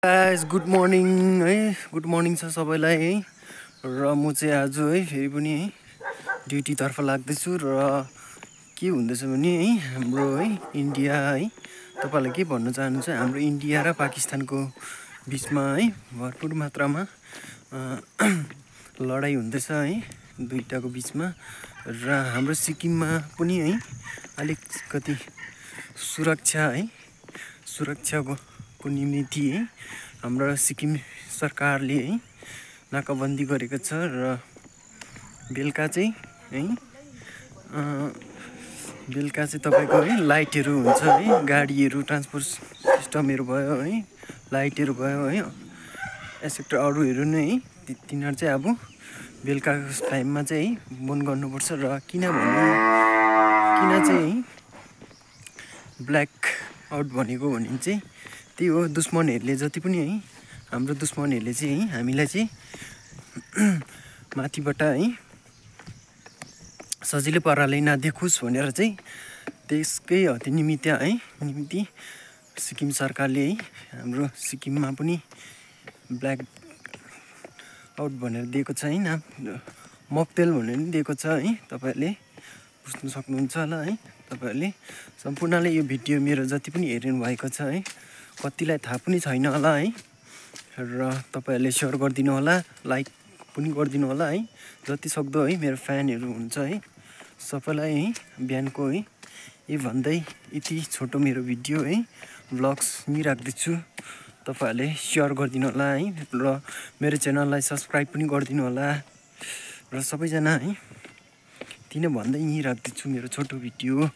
Guys good morning है। Good morning छ सबैलाई है। र म चाहिँ आज है फेरि पनि है ड्युटीतर्फ लाग्दैछु। र के हुँदैछ भने है हाम्रो है इन्डिया है तपाईँलाई के भन्न चाहनुहुन्छ, हाम्रो इन्डिया र पाकिस्तानको बिचमा है भरपुर मात्रामा लडाइँ हुँदैछ है दुईटाको बिचमा। र हाम्रो सिक्किममा पनि है अलिकति सुरक्षाको निम्ति है हाम्रो सिक्किम सरकारले है नाकाबन्दी गरेको छ। र बेलुका चाहिँ तपाईँको है लाइटहरू हुन्छ है, गाडीहरू ट्रान्सपोर्ट सिस्टमहरू भयो है, लाइटहरू भयो है, एक्सेप्ट अरूहरू नै है तिनीहरू चाहिँ अब बेलुकाको टाइममा चाहिँ है बन्द गर्नुपर्छ। र किन चाहिँ ब्ल्याक आउट भनेको भने चाहिँ त्यही हो, दुश्मनहरूले जति पनि है हाम्रो दुश्मनहरूले चाहिँ है हामीलाई चाहिँ माथिबाट है सजिलै पाराले नदेखोस् भनेर चाहिँ त्यसकै निमित्त सिक्किम सरकारले है हाम्रो सिक्किममा पनि ब्ल्याक आउट भनेर दिएको छ है, नाम मकटेल भनेर पनि दिएको छ है। तपाईँहरूले बुझ्नु सक्नुहुन्छ होला है। तपाईँहरूले सम्पूर्णले यो भिडियो मेरो जति पनि हेरिनु भएको छ है कतिलाई थाहा पनि छैन होला है। र तपाईँहरूले सेयर गरिदिनु होला, लाइक पनि गरिदिनु होला है, जति सक्दो है मेरो फ्यानहरू हुन्छ है सबैलाई है बिहानको है यही भन्दै यति छोटो मेरो भिडियो है भ्लग्स नि राख्दैछु। तपाईँहरूले सेयर गरिदिनु होला है र मेरो च्यानललाई सब्सक्राइब पनि गरिदिनु होला। र सबैजना है तिनै भन्दै यहीँ राख्दैछु मेरो छोटो भिडियो।